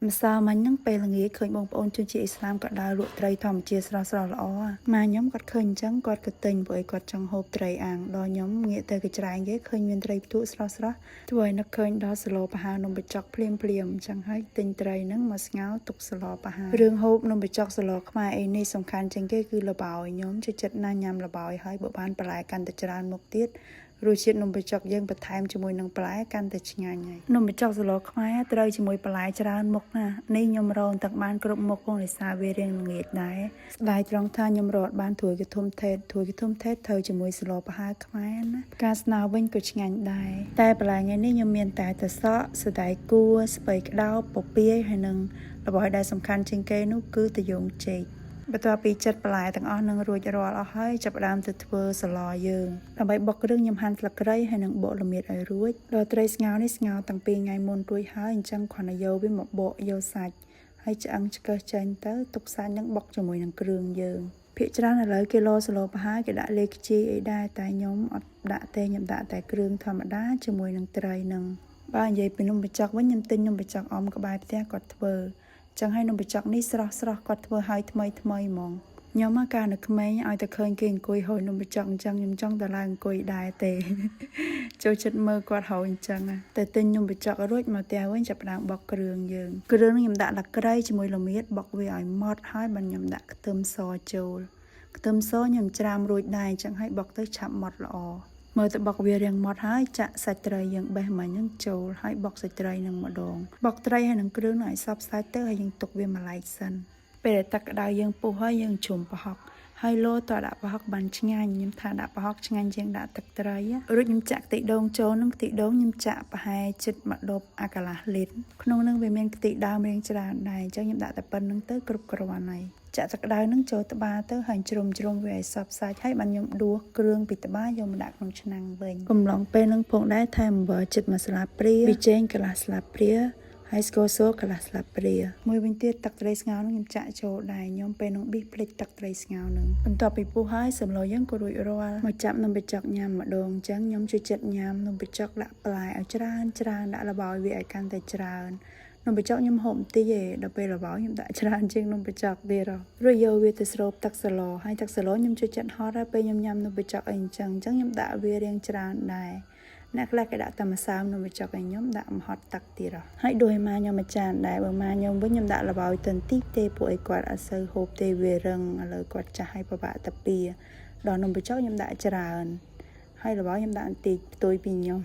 ម្សិលមិញហ្នឹងពេលល្ងាចឃើញបងប្អូនជនជាតិអ៊ីស្លាមក៏ដើរលក់ត្រីធម្មជាតិស្រស់ៗល្អម៉ាខ្ញុំគាត់ឃើញអញ្ចឹងគាត់ក៏ទិញព្រោះអីគាត់ចង់ហូបត្រីអាំងដល់ខ្ញុំងាកទៅកញ្ច្រែងគេឃើញមានត្រីផ្ទក់ស្រស់ៗធ្វើឲ្យនឹកឃើញដល់សឡប្រហើរនំបញ្ចុកភ្លាមភ្លាមអញ្ចឹងហើយទិញត្រីហ្នឹងមកស្ងោរទុកសឡប្រហើររឿងហូបនំបញ្ចុកសឡខ្មែរអីនេះសំខាន់ជាងគេគឺល្បោយខ្ញុំចូលចិត្តណាស់ញ៉ាំល្បោយហើយបើបានបន្លែកាន់តែច្រើនមុខទៀតរសជាតិនំបញ្ចុកយើងបន្ថែមជាមួយនឹងបន្លែកាន់តែឆ្ងាញ់ហើយនំបញ្ចុកសឡខ្មែរត្រូវជាមួយបន្លែច្រើនមុខណាស់នេះខ្ញុំរងទឹកបានគ្រប់មុខផងដោយសារវារៀងល្ងាចដែរស្ដាយត្រង់ថាខ្ញុំរត់បានត្រួយកធុំថេតត្រួយកធុំថេតត្រូវជាមួយសឡប្រហើរខ្មែរណាផ្កាស្នោវិញក៏ឆ្ងាញ់ដែរតែបន្លែថ្ងៃនេះខ្ញុំមានតែតសក់សណ្តែកគួរស្ពៃក្តោបពពាយហើយនឹងរបស់ដែលសំខាន់ជាងគេនោះគឺតយងចេក បន្ទាប់ពីចិត្តបន្លែទាំងអស់នឹងរួចរាល់អស់ហើយចាប់ផ្ដើមទៅធ្វើសឡយើងដើម្បីបុកគ្រឿងខ្ញុំហាន់ស្លឹកគ្រៃហើយនឹងបុកល្មៀតឲ្យរួចដល់ត្រីស្ងោរនេះស្ងោរតាំងពីថ្ងៃមុនរួចហើយអញ្ចឹងគ្រាន់តែយកវាមកបកយកសាច់ហើយឆ្អឹងឆ្កឹះចេញទៅទុកសាច់នឹងបុកជាមួយនឹងគ្រឿងយើងភាគច្រើនឥឡូវគេឡសឡប្រហើរគេដាក់លេខខ្ជាយអីដែរតែខ្ញុំអត់ដាក់ទេខ្ញុំដាក់តែគ្រឿងធម្មតាជាមួយនឹងត្រីនឹងបើនិយាយពីនំបញ្ចុកវិញខ្ញុំទិញនំបញ្ចុកអមក្បែរផ្ទះគាត់ធ្វើ ចឹងហើយនំបញ្ចុកនេះស្រស់ស្រស់គាត់ធ្វើឲ្យថ្មីថ្មីហ្មងខ្ញុំមកកាលនៅក្មេងឲ្យតែឃើញគេអង្គុយហូចនំបញ្ចុកអញ្ចឹងខ្ញុំចង់តែឡើងអង្គុយដែរទេ ចូលចិត្តមើលគាត់ហូចអញ្ចឹងណាតែទិញនំបញ្ចុករួចមកផ្ទះវិញចាប់ផ្ដើមបកគ្រឿងយើងគ្រឿងនេះខ្ញុំដាក់លាក្រៃជាមួយល្មៀតបកវាឲ្យម៉ត់ហើយបានខ្ញុំដាក់ខ្ទឹមសចូលខ្ទឹមសខ្ញុំច្រាមរួចដែរអញ្ចឹងហើយបកទៅឆាប់ម៉ត់ល្អមើលទៅបុកវារៀងម៉ត់ហើយចាក់សាច់ត្រីយើងបេះមិញហ្នឹងចូលហើយបុកសាច់ត្រីនឹងម្ដងបុកត្រីហើយនឹងគ្រឿងនឹងឲ្យសព្វសាច់ទៅហើយយើងទុកវាមួយឡែកសិនពេលដែលទឹកក្តៅយើងពុះហើយយើងជ្រុំប្រហុកហើយលោតដាក់ប្រហុកបានឆ្ងាញ់ខ្ញុំថាដាក់ប្រហុកឆ្ងាញ់ជាងដាក់ទឹកត្រីរួចខ្ញុំចាក់ខ្ទិះដូងចូលនឹងខ្ទិះដូងខ្ញុំចាក់ប្រហែលជិតមួយដបអាកន្លះលីត្រក្នុងនឹងវាមានខ្ទិះដើមរៀងច្រើនដែរអញ្ចឹងខ្ញុំដាក់តែប៉ុណ្្នឹងទៅគ្រប់គ្រាន់ហើយចាក់ទឹកក្តៅនឹងចូលត្បាទៅហើយជ្រុំជ្រុំវាឲ្យសព្វសាច់ហើយបានខ្ញុំដួសគ្រឿងពីត្បាយកមកដាក់ក្នុងឆ្នាំងវិញកំឡុងពេលនឹងផងដែរថែមអំបិលជិតមួយស្លាបព្រាប៊ីចេងកន្លះស្លាបព្រាហើយស្ករសកន្លះស្លាបព្រាមួយវិញទៀតទឹកត្រីស្ងោរនឹងខ្ញុំចាក់ចូលដែរខ្ញុំពេលនឹងប៊ីសភ្លេចទឹកត្រីស្ងោរនឹងបន្ទាប់ពីពុះហើយសម្លយើងក៏រួចរាល់មកចាប់នំបញ្ចុកញ៉ាំម្ដងអញ្ចឹងខ្ញុំជួយចិត្តញ៉ាំនំបញ្ចុកដាក់បន្លែឲ្យច្រើនច្រើនដាក់ល្បោយវាឲ្យកាន់តែច្រើននំបញ្ចុកខ្ញុំហូបបន្តិចឯងដល់ពេលល្បោយខ្ញុំដាក់ច្រើនជាងនំបញ្ចុកទៀតហ៎រួចយកវាទៅស្រូបទឹកសឡហើយទឹកសឡខ្ញុំជួយចិត្តហត់ហើយពេលខ្ញុំញ៉ាំនំបញ្ចុកអីអញ្ចឹងអញ្ចឹងខ្ញុំដាក់វារៀងច្រើនដែរអ្នកខ្លះគេដាក់តែម្សៅនំបញ្ចុកឲ្យខ្ញុំដាក់មហត់ទឹកទៀតហ៎ហើយដូចម៉ាខ្ញុំមួយចានដែរបើម៉ាខ្ញុំវិញខ្ញុំដាក់ល្បោយទៅបន្តិចទេពួកអីគាត់អត់សូវហូបទេវារឹងឥឡូវគាត់ចាស់ឲ្យពិបាកតាពីដល់នំបញ្ចុកខ្ញុំដាក់ច្រើនហើយល្បោយខ្ញុំដាក់បន្តិចផ្ទុយពីខ្ញុំ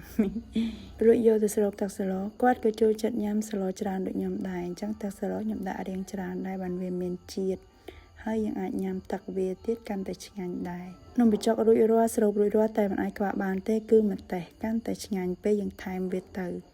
រួចយកទៅស្រូបទឹកសឡគាត់ក៏ចូលចិត្តញ៉ាំសឡច្រើនដូចខ្ញុំដែរអញ្ចឹងទឹកសឡខ្ញុំដាក់រៀងច្រើនដែរបានវាមានជាតិហើយយើងអាចញ៉ាំទឹកវាទៀតកាន់តែឆ្ងាញ់ដែរនំបញ្ចុករួចរាល់ស្រូបរួចរាល់តែមិនអាចខ្វះបានទេគឺម្ទេសកាន់តែឆ្ងាញ់ពេលយើងថែមវាទៅ។